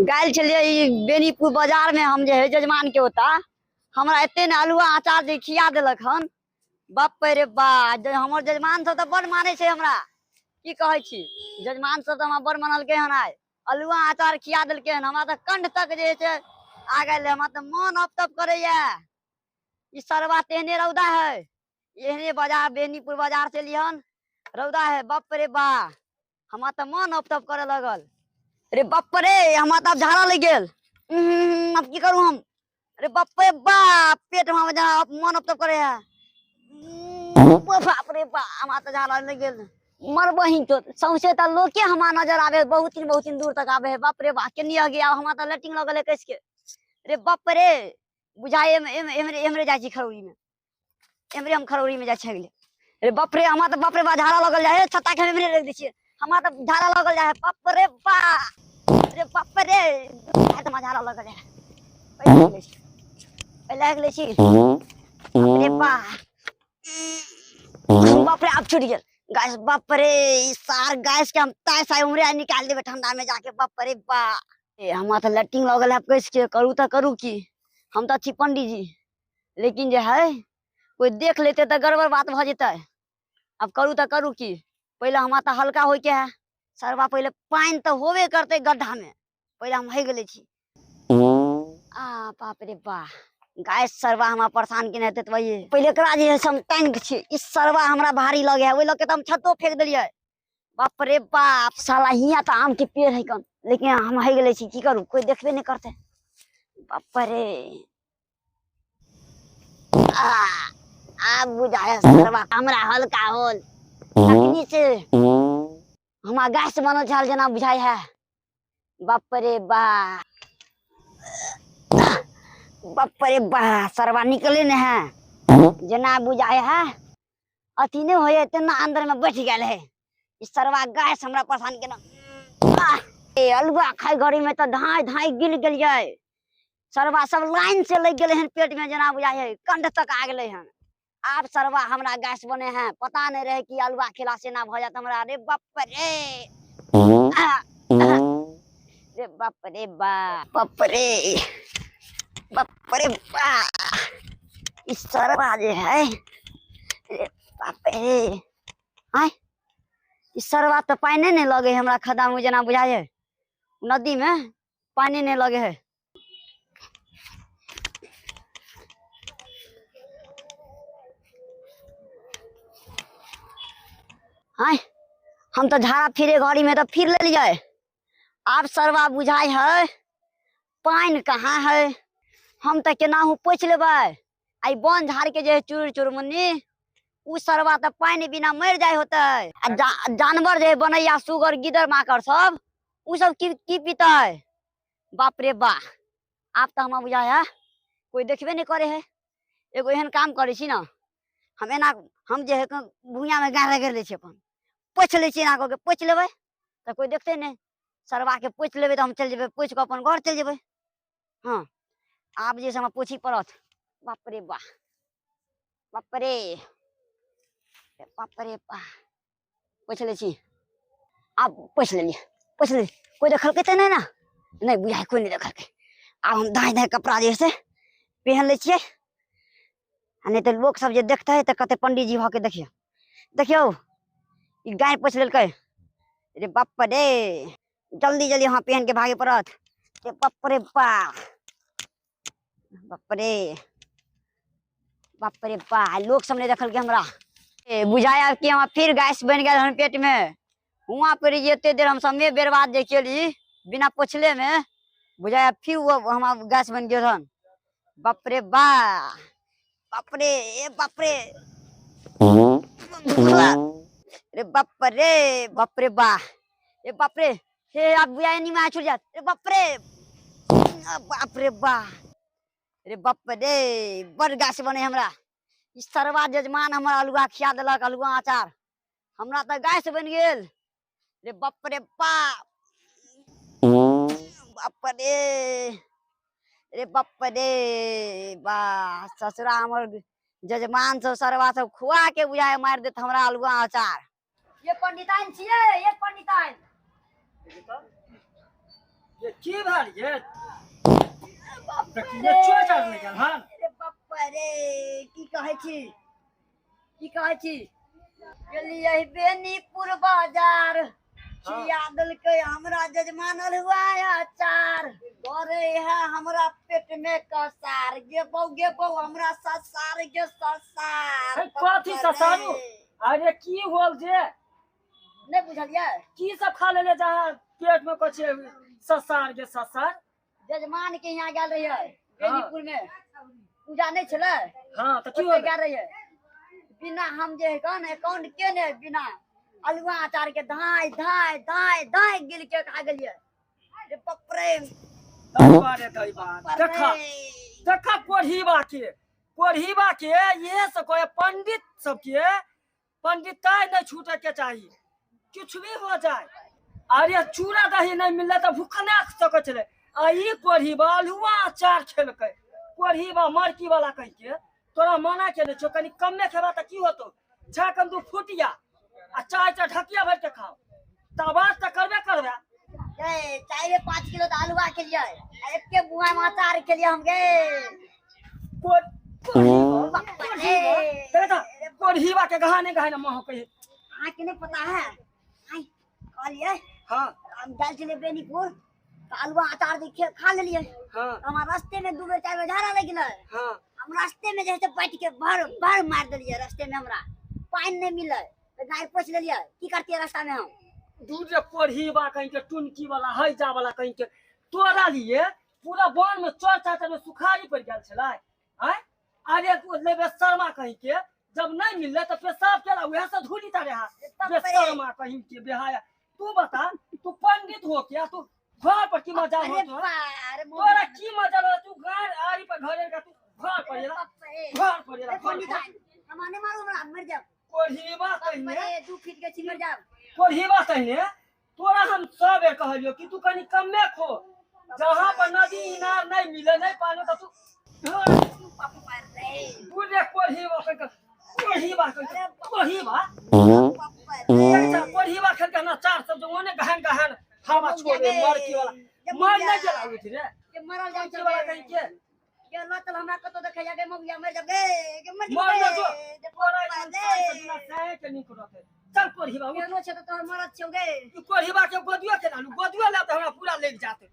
गेल छलियै ई बेनीपुर बाजार में हम जे है जजमान के ओता हमरा एते ने अलुआ अचार जे खिया देलक हन। बाप रे बा, हमर जजमान सब तऽ बड़ मानै छै हमरा, की कहै छी, जजमान सब तऽ हमरा बड़ मानलकै हन। आइ अलुआ अचार खिया देलकै हन, हमरा तऽ कंठ तक जे छै आ गेल, हमरा तऽ मन अप तप करैया। ई सरवा तेहने रौदा है, एहने बाजार बेनीपुर बाजार से लिहन रौदा है। बाप रे बा, हमरा तऽ मन अप तप करे लगल। अरे बाप रे, हमरा तऽ आब झाड़ा लागि गेल। आब की करू हम? अरे बाप रे बाप, पेट में मन अप तप करे है। बाप रे बा, हमरा तऽ झाड़ा लागि गेल। मरबही तो सौंसे तऽ लोके हमरा नजर आबे, बहुत दिन दूर तक आबे है। बाप रे बा, केनी गया, हमरा तऽ लेटिंग लगल है कस के। अरे बाप रे, बुझाए एमरे जाइ छी खरौरी में, एमरे हम खरौरी में जाइ छी। अरे बाप रे, हमरा तऽ बाप रे बा झाड़ा लगल जाइ है, छत्ता के एमरे रख दै छियै, हमरा तऽ झाड़ा लगल जाइ है। बाप रे बा, अरे बाप रे, हमरा झाड़ा लगल जाइ है। पहिले लै छी। बाप रे बा, बाप रे, आब छूट गेल गैस। बाप रे, ई सार गैस के हम ताय साय उमरे निकाल देबै ठंडा में जाके। बाप रे बा, हमरा तऽ लैट्रिन लगल है कस के, करू तऽ करू की, हम तऽ छी पंडीजी, लेकिन जे है कोई देख लेते तऽ गड़बड़ बात भऽ जेतै। अब करू तऽ करू की, पहिले हमरा तऽ हल्का होइके है सरवा, पहिले पानि तऽ होबे करतै गड्ढा में, पहिले हम होइ गेलै छी। आ बाप रे बा, गैस सरवा हमरा परेशान केने हेतै। तऽ पहिले एकरा जे है से हम टाँगि दै छियै, ई सरवा हमरा भारी लगे है, ओहि लऽ के तऽ हम छतो फेंक देलियै। बाप रे बाप, साला हियाँ तऽ आम के पेड़ है कन, लेकिन हम होइ गेलै छी, की करू, कोई देखबे नहि करतै। बाप रे, आब बुझाय सरवा हमरा हल्का होल, तखनी से हमरा गैस बनल छल जेना बुझाय है। बाप रे बा, बाप रे बा, सरवा निकले ने है जेना बुझाय है, अथी नहीं होय तेना अंदर में बैठ गेल है। ई सरवा गैस हमरा परेशान केना। ए अलुआ खाय घड़ी में तऽ धाय धाय गिल गेलियै, सरवा सब लाइन से लग गेलै हन पेट में जेना बुझाय है, कंठ तक आ गेलै हन। आब सरवा हमरा गैस बने है, पता नहीं रहे कि अलुआ खेला से ना भऽ जात हमरा। अरे बाप रे, रे बाप रे बा, बाप रे, बाप रे बा, ई सरवा जे है, रे बाप रे, आय ई सरवा तऽ पानि नहि लगे हमरा खदा में जेना बुझाय है, नदी में पानि नहि लगे है। आय हम तऽ झाड़ा फिरे घड़ी में तऽ फिर लेलियै। आब सरवा बुझाय है पानि कहाँ है, हम तऽ केनाहु पोछि लेबै। आई बन झाड़ के जे है चूर चुरमुन्नी, उ सरवा तऽ पानि बिना मरि जाय होतै। आ जानवर जे है बनैया सुगर गिदर माकड़ सब, उ सब की की पीतै। बाप रे बा, आब तऽ हमरा बुझाय है कोई देखबे नहीं करे है। एगो एहन काम करै छी ना हम, एना हम जे है भुइयाँ में गाड़ रगड़ि लै छी, अपन पोछि लै छी, एना कऽ के पोछि लेबै तऽ कोई देखतै नहि। सरवा के पोछि लेबै तऽ हम चलि जेबै, पोछि कऽ अपन घर चलि जेबै। हाँ, आब जे हमरा पोछी पड़त। बाप रे बा, बाप रे, बाप रे बा, पोछि लै छी, आब पोछि लेलियै, पोछि लेलियै। कोई देखलकै तऽ नहि ने? नहि बुझाइ कोई नहि देखलकै। आब हम दाँइ दाँइ कपड़ा जे है से पहिन लै छियै, आ नहि तऽ लोक सब जे देखतै तऽ कहतै पंडीजी भऽ के देखियौ देखियौ ई गाय पोछि लेलकै। रे बाप रे, जल्दी जल्दी अहाँ पहिन के भागे पड़त। रे बाप रे बा, बाप रे, बाप रे बा, लोक सब नहि देखलकै हमरा। ए बुझाया कि हमरा फिर गैस बनि गेल हन पेट में। हुआं पर जे एते देर हम समय बर्बाद जे केली बिना पोछले में, बुझाया फिर वो हमरा गैस बनि गेल हन। बाप रे बा, बाप रे, ए बाप रे, रे बाप रे, बाप रे बा, ए बाप रे, हे आब बुझाया नी में छूट जात। रे बाप रे, बाप रे बा, रे बाप रे, बड़ गैस बने हमरा। ई सरवा जजमान हमरा अलुआ खिया देलक, अलुआ अचार, हमरा तऽ गैस बनि गेल। रे बाप रे बाप, बाप रे, रे बाप रे बा, ससुरा हमर जजमान सब सरवा सब खुआ के बुझाय मारि देत हमरा अलुआ अचार। ये पंडिताइन छियै, ये पंडिताइन। ये की भेल ये देखिए चोट आर लागि गेल हन। अरे बाप रे, की कहै छी, की कहै छी? गेलियै बेनीपुर बाजार, खिया देलकै हमरा जजमान अल्हुआ अचार। डरे है हमरा पेट में कसार, गे बौ गे बौ हमरा ससार गे ससार। हे, कथी ससारू? अरे की होल जे नहि बुझलियै? की सब खा लेले जहाँ पेट में कछे ससार गे ससार? जजमान के यहाँ गेल रहियै बेनीपुर में, पूजा नहि छलै? हाँ तऽ की ओतऽ होल? गेल रहियै, बिना हम जे है ने अकाउंट के ने बिना अलुआ अचार के धाय धाय धाय धाय गिल के खा गेलियै। रे बाप रे। दैबा रे दैबा, बाप देखा रे। देखा कोढ़ीबा के, कोढ़ीबा के इहे सब कहे पंडित सबके पंडिताई नहीं छूटे के चाही, किछु भी हो जाए। अरे चूड़ा दही नहीं मिलले तऽ भूखना सकै छलै, आ ई कोढ़ीबा अल्हुआ अचार खेलकै। कोढ़ीबा मरकी वाला कहि के तोरा मना केने छौ, कनि कमे खेबा तऽ की होतौ? छह कम दू फुटिया आ चाय चाय ढकिया भरि के खाओ, तऽ आवाज तऽ करबे करबे। गे 4-5 किलो तऽ अलुआ खेलियै, आ एके बुआ में अचार खेलियै हम गे। कोढ़ीबा, बाप रे। कोढ़ीबा, देखा कोढ़ीबा के गहाने गहाने महकै है। अहाँके नहि पता है? आइ कहलियै, हाँ हम गेल छलियै बेनीपुर तऽ अलुआ अचार देखे खा लेलियै। हाँ हमरा रास्ते में 2 बेर 4 बेर झाड़ा लागि गेलै। हाँ हम रास्ते में जे है से बैठ के भर भर मारि देलियै। रास्ते में हमरा पानि नहि मिललै तऽ गाय पोछि लेलियै। की करतियै रास्ता में हम? दूर रे कोढ़ीबा कहीं के, टुनकी वाला हैजा वाला कहीं के, तोरा लिए पूरा वन में चर चाचर में सुखारी पड़ गेल छलै। आय अरे तू लेबे शर्मा कहीं के, जब नहीं मिलले तऽ पेशाब केला उहे से धुली तारे हाथ। बाप रे। बेशर्मा कहीं के बेहाया, तू बता तू पंडित हो क्या? तू घर पर की मजा हो अरे तोरा? बा, अरे तोरा की मजा हो? तू घर आरी पर घर का तू घर पर अरे एला, बाप रे। घर पर एला, अरे घर पंडित पर। आइ, हमरा नहि मारू, हमरा मरि जायब। कोढ़ीबा बाप कहिने, रे, 2 फीट के छी, मरि जायब। कोढ़ीबा कहिने तोरा हम सब बेर कहलियो कि तू कनि कमे खो, जहाँ पर नदी इनार नहीं मिले नहीं पानी तो तू घर बाप रे। पूरे कोढ़ीबा कह के, कोढ़ीबा कह के, कोढ़ीबा बाप रे। अच्छा कोढ़ीबा खेल के हमरा चार सब जो ओने गहन गहन हवा छोड़े मरकी वाला मर नहीं जला उठ रे। के मरल जाय मरकी वाला कहीं के के ल चल हमरा कतौ देखै जा गे मौगिया, मरि जाब गे, गे मरि मर जेबै। ना जो। गे तोरा बाप इंसान रे। के बिना सहे के नीक रहते। चल कोढ़ीबा उठ। केहनो छै तऽ तोहर मरद छौ गे। ई कोढ़ीबा के गोदियो के लालू गोदियो ले तऽ हमरा पूरा लागि जाते।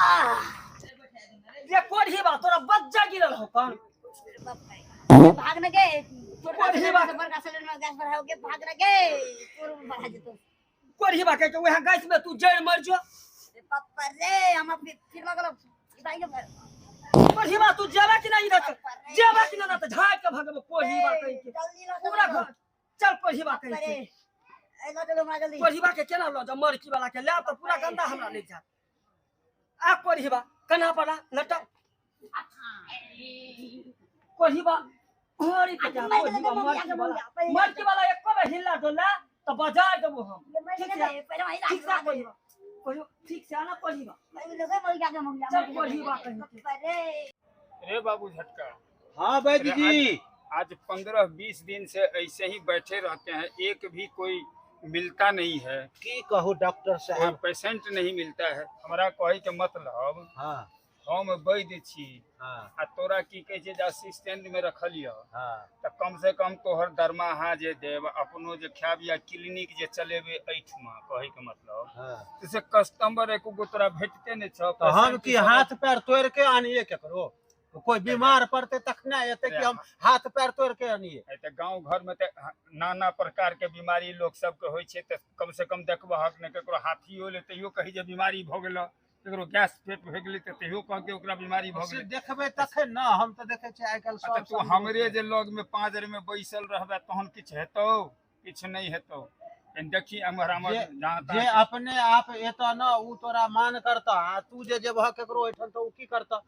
आह, ये कोढ़ीबा तोरा बज्जा गिरल हो कन? बाप रे। भाग न गे, छोटका कोढ़ीबा। सिलेंडर से बड़का सिलेंडर में गैस बढ़ाओ गे, भाग न गे, तोर बढ़ा जेतौ। कोढ़ीबा के वहाँ गैस में तू जड़ मर जो। रे बाप रे, हमरा फिर लगल भाई गे। कोढ़ीबा तू जेबा कि नहीं इधर से? जेबा कि ना तऽ झाड़ के भगबो कोढ़ीबा कहि के जल्दी ल चल पूरा हमरा। घर। चल कोढ़ीबा कहि बाप के। रे। ए, ल चल हमरा जल्दी। कोढ़ीबा के केना लऽ जाउ? मरकी वाला के लाब तऽ पूरा गंदा हमरा लागि जायत। आ कोढ़ीबा कन्हा पर ला लटा कोढ़ीबा घोड़ी पे जा। मरि गेलै कोढ़ीबा गे, मरकी मौगिया, वाला मौगिया, मरकी वाला एको बेर हिल्ला डोला तऽ बजा देबो हम। मरि ठीक गेलै, छै, पहिले वही ठीक राख से कोढ़ीबा, कोढ़ीबा ठीक से आना कोढ़ीबा। मरि गेलै गे, मौगिया गे, मौगिया, चल मरि गेलै। कोढ़ीबा कहीं के। बाप रे। रे बाबू झटका। हाँ वैद्य जी, आज 15-20 दिन से ऐसे ही बैठे रहते हैं, एक भी कोई मिलता नहीं है। की कहू डॉक्टर कोई साहब? पेशेंट नहीं मिलता है। हमरा कहे के मतलब, हाँ हम वैद्य छी हाँ आ तोरा की कहै छै जे असिस्टेंट में रखलियह हाँ तऽ कम से कम तोहर दरमाहा जे देब, अपनो जे खायब या क्लिनिक जे चलेबे एहिठमा, कहे के मतलब हाँ तऽ से कस्टमर एको गो तोरा भेटते नहि छौ। तो हम पेशेंट की सब हाथ पैर तोड़ के आनिए? केकरो कोई बीमार पड़ते तखने एते कि हम हाथ पैर तोड़ के आनिए? तऽ गाँव घर में तऽ नाना प्रकार के बीमारी लोक सबके होइ छै, तऽ कम से कम देखबहक ने केकरो हाथी होले तैयो कही जे बीमारी भऽ गेल, केकरो गैस पेट भऽ गेलै तऽ तैयो कह के ओकरा बीमारी भऽ से गेलै। देखबै तखन न, हम तऽ देखै छियै आइ काल्हि आ तऽ सब तू हमरे जे लग में पाँजर में बैसल रहबे तहन किछु हेतौ? किछु नहि हेतौ। कनि देखी एम्हर आम्हर जहाँ जे तहाँ। अपने आप एतऽ न उ तोरा मान करता, आ तू जे जेबह केकरो ओहिठाम तऽ उ की करता?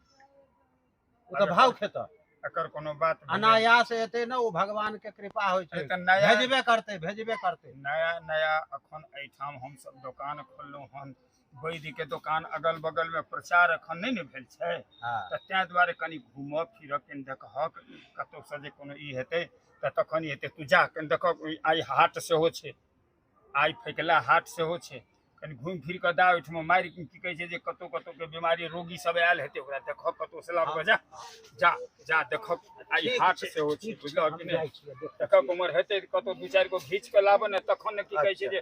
उ तऽ भाव खेतऽ। एकर कोनो बात भेलै? अनायास एतै न, उ भगवान के कृपा होइ छै। तऽ नया भेजबे करतै, भेजबे करतै। नया नया अखन एहिठाम हमसब दोकान खोललहुँ हन, वैद्य के दोकान अगल बगल में प्रचार अखन नहि ने भेल छै। हाँ तऽ तें दुआरे कनि घूमऽ फिरऽ, कनि देखहक कतौसँ जे कोनो ई हेतै तऽ तखन ई हेतै। तू जा कनि देखहक, आइ हाट सेहो छै, आइ फैकला हाट सेहो छै, कनि घुमि फिर कऽ दा ओहिठमा मारि की कहै छै जे कतौ कतौ के बीमारी रोगी सब आयल हेतै ओकरा देखऽ कतौ से लाब कऽ जा जा जा देखऽ। आ ई ठीक हाथ छै, सेहो छै ठीक छै, बुझलह हम कि नहि? जाइ छियै देखै देखऽ छियै। उमर हेतै तऽ कतौ दू चारि गो घीच कऽ लाबऽ ने तखन ने की कहै छै अच्छा जे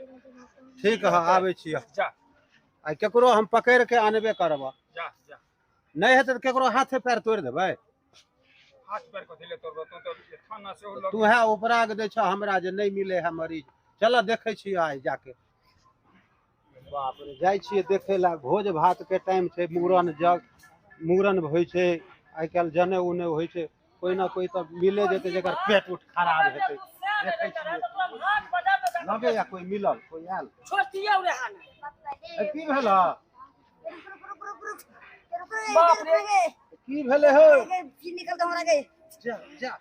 ठीक है, आबै छियै। जा। आइ केकरो हम पकड़ि के आनबे करब। जा जा। नहि हेतै तऽ केकरो हाथे पैर तोड़ि देबै। हाथ पैर कथी ले तोड़बह तू तऽ थाना सेहो लग। तू है उपराग दै छह हमरा जे नहि मिले है मरीज। चल देखै छियै आइ जाके। बाप रे, जाइ छियै देखै लए। भोज भात के टाइम छै, मूड़न जग मूड़न होइ छै आइ काल्हि, जने उने होइ छै, कोइ ना कोइ तऽ मिले जेतै जकर पेट उट खराब हेतै। देखै छियै लगैया कोइ मिलल, कोइ आयल। छोड़तियै रहा ने। ए, की भेल? बाप रे। की भेलै हो? निकल दो हमरा के। जा जा।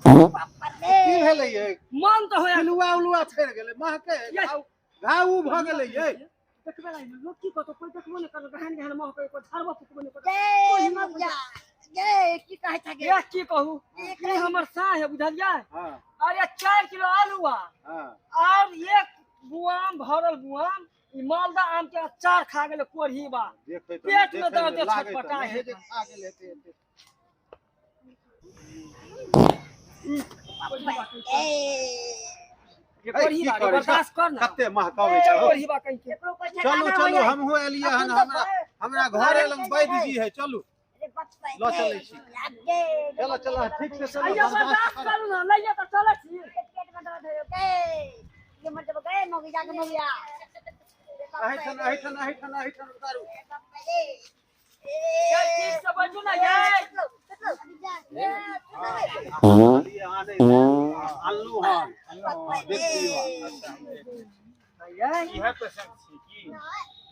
की भेलै ये? मन तऽ होया पिलुआ उलुआ फेर गेलै महके घाव घाव उ भऽ गेलै ये। देखबे ला लोग की कहतो? कोई देखबो नहि करतो, गहन गहन महकै, कोई झाड़बो फुकबो नहि करतो। जय मौजा जय, की कहै छ गे? ये की कहू, ई हमर साह है बुझलियै? हाँ। अरे 4 किलो आलूआ हाँ और एक बुआम भरल बुआम ई मालदा आम के अचार खा गेलै कोढ़ीबा। देखै तऽ पेट में देखै दर्द मे लागै तऽ छटपटा नहि है। जे खा गेल हेतै एते। ए ये ए, कोढ़ीबा की रे, करै छह? बर्दाश्त कर ना। कते महकाबै चल छौ। कोढ़ीबा कहीं के। केकरो कोई चलू ठेकाना चलू, होइए। हमहूँ एलियै हन। अपन तऽ हमरा हमरा घरे लग वैद्य जी है, चलू। अरे बाप रे। लऽ चलै छी। आगे। चलो चलो, ठीक से चलो। आइयो बर्दाश्त बर्दाश्त करो। करू ना, लइए तऽ चलै छी। पेट में दर्द होयो के ये मर जब गए मौगिया के मौगिया। एहिठाम एहिठाम एहिठाम एहिठाम उतारू। चल ठीक से बैठू ना ये। कहलियै आनै लए, अनलहुँ हन। देख लियौ। ये इएह पेशेंट छी की?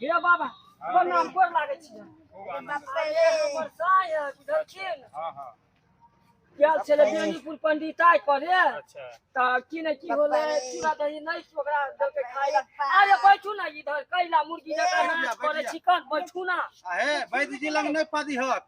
हे बाबा, प्रणाम, गोर लागै छी। खूब आनंद। अरे हमर साह है बुझलखिन? हाँ हाँ। गेल छलै बेनीपुर पंडिताइ करे। अच्छा। तऽ की नहि की होलै, चूड़ा दही नहि ओकरा देलकै खाइ लए। अरे बैठू ना इधर, कैला मुर्गी जकाँ नाच करै छी कन, बैठू ना। आ हे वैद्य जी लग नहि पदिहक,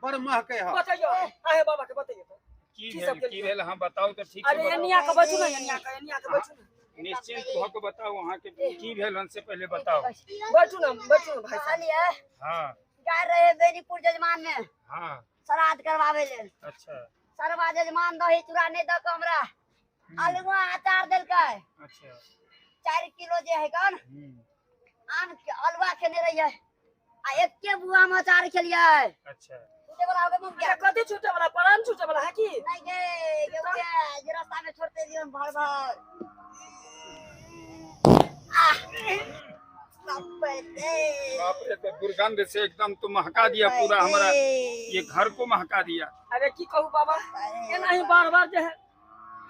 बड़ महकै हक। बतैयौ आहे बाबा के, बतैयौ तऽ। की की भेल सब की केलियै? भेल, अहाँ बताउ तऽ ठीक से अरे बताउ। एनिया के बैठू ना, एनिया के, एनिया के बैठू ना। निश्चिंत भऽ के बताउ, अहाँके की भेल हन से पहिले बताउ। बैठू ना, बैठू ना भाई साहब। कहलिए हाँ। जा रहे बेनीपुर जजमान में हाँ। श्राद्ध करवावे ले। अच्छा। सरवा जजमान दही चूड़ा नहीं दऽ के हमरा आलुआ अचार देलकै। अच्छा। 4 किलो जे है कन आम के अलुआ खेने रहियै आ एके बुआ में अचार खेलियै। अच्छा। छूटे वाला हो गए अरे मौगिया। कथी छूटे वाला, प्राण छूटे वाला है की? नहीं गे गे उगे, जे रास्ता में छोड़ते दियो भर भर। आह, बाप रे। बाप रे, तो दुर्गंध से एकदम तो महका दिया पूरा हमारा ये घर को महका दिया। अरे की कहू बाबा, एना ही बार बार जे है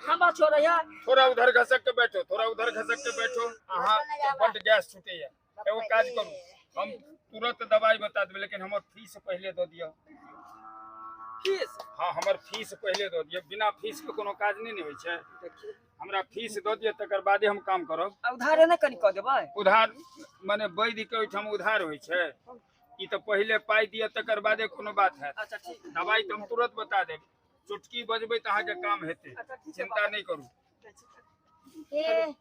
हमरा छोड़ैया। थोड़ा उधर घसक के बैठो, थोड़ा उधर घसक के बैठो। अहाँ के बड्ड गैस छूटैया। एगो काज करू, हम तुरंत दवाई बता देबै, लेकिन हमर फीस पहिले दऽ दिअ। फीस? हाँ, हमर फीस पहिले दऽ दिअ। बिना फीस के कोनो काज नहि ने होइ छै। देखियौ। हमरा फीस दऽ दिअ, तकर बादे हम काम करब। आ उधारे नहि कनि कऽ देबै? उधार माने वैद्य के ओहिठाम उधार होइ छै? ई तऽ पहिले पाइ दिअ तकर बादे कोनो बात हैत। अच्छा ठीक। दवाई तऽ हम तुरंत बता देब, चुटकी बजबै तऽ अहाँके काम हेतै। अच्छा ठीक छै चिंता बाबा। नहि करू। ए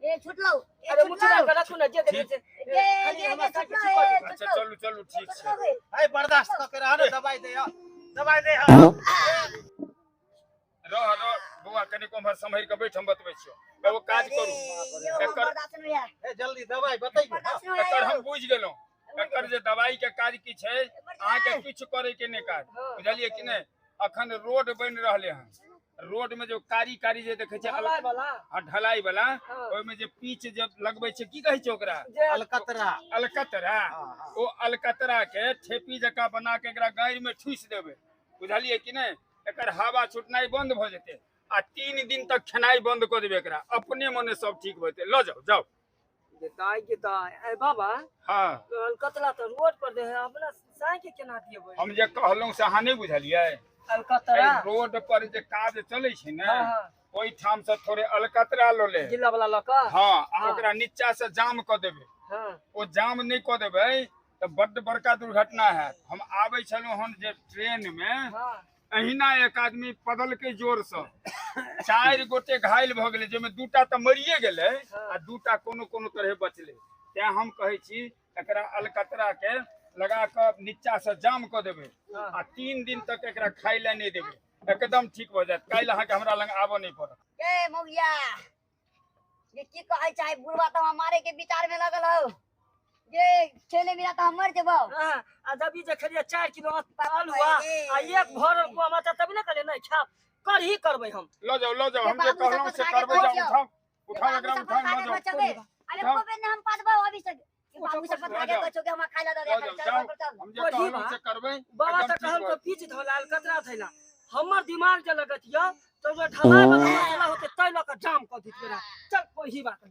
ए छुटलौ ए। अरे मुठिया छुटलौ के रखू ना, जे देबै से। ए खाली ए हमरा ए साइकिल छुटलौ ठीक कऽ ए। देबै। अच्छा छुटलौ। चलू चलू, ठीक छै। छुटलौ गे। ए बर्दाश्त कऽ के रह ने, दवाई दे हक, दवाई दे हक। रह रह बौआ, कनि उम्हर सम्हरि कऽ बैठ, हम बतबै छियौ। एगो काज करू, यो एकर बर्दाश्त नहीं है। ए जल्दी दवाई बतैयौ। बर्दाश्त नहीं है। एकर हम बुझि गेलहुँ। एकर जे दवाई के काज की छै, अहाँके किछु करे के नहि काज। हाँ। बुझलियै कि नहि? अखन रोड बनि रहले हन, रोड में जो कारी कारी जे देखै छै ढलाई वाला। आ ढलाई वाला। हाँ। ओहिमे जे पीच जे लगबै छै, की कहै छै ओकरा? जे अलकतरा। अलकतरा। हाँ, हाँ। ओ अलकतरा के ठेपी जकाँ बना के एकरा गाड़ि में ठूसि देबै, बुझलियै कि नहि? एकर हवा छूटनाइ बंद भऽ जेतै आ 3 दिन तक खेनाइ बंद कऽ देबै एकरा, अपने मने सब ठीक भऽ जेतै। लऽ जाउ जाउ। जे दाइ के दाइ, ए बाबा। हाँ। अलकतरा तऽ रोड पर दे है, अपना साइ के केना दिएबै? हम जे कहलहुँ से अहाँ नहि बुझलियै? अलकतरा। एहि रोड पर जे काज चलै छै ने, हाँ हाँ। ओहिठाम से थोड़े अलकतरा लऽ ले। जिला वाला लऽ कऽ। हाँ, आ हाँ। ओकरा नीचा से जाम कऽ देबै। हाँ। ओ जाम नहि कऽ देबै तऽ बड्ड बड़का दुर्घटना हैत। हम आबै छलहुँ हन जे ट्रेन मे, हाँ। अहिना एक आदमी पदलकै जोर से। 4 गोटे घायल भऽ गेलै, जाहिमे 2टा तऽ मरिए गेलै आ 2टा कोनो कोनो तरहे बचलै। तें हम कहै छी एकरा अलकतरा के लगा कऽ नीचा से जाम कऽ देबै आ 3 दिन तक एकरा खाय लए नहि देबै, एकदम ठीक भऽ जायत। काल्हि अहाँके हमरा लग आबऽ नहि पड़त। ए मौगिया, ये की कहै छै बुढ़वा तऽ मारे के विचार में लगल हो, ये खेले बिना तऽ हम मर जेबौ। हाँ, आ जब ई जे खेलियै 4 किलो आलुआ आ 1 भरल पुआ माता, तभी ने कहलियै नहि खायब, करही करबै हम। लऽ जाउ लऽ जाउ, हम जे कहलहुँ से करबै। जाउ उठाउ उठाउ एकरा, उठाउ लऽ जाउ। अरे कोबे ने हम पादबौ अभी से। बाबू शपथ खा के कहै छौ कि हमरा खाय ला दे, चल चल। हम जे कहलहुँ से करबै। बाबा तऽ कहल पीच धोला अलकतरा धैला, हमर दिमाग जे लगत यऽ तऽ ढलाई वाला मसला होते तै लऽ कऽ जाम कऽ दैत। चल कोही बात।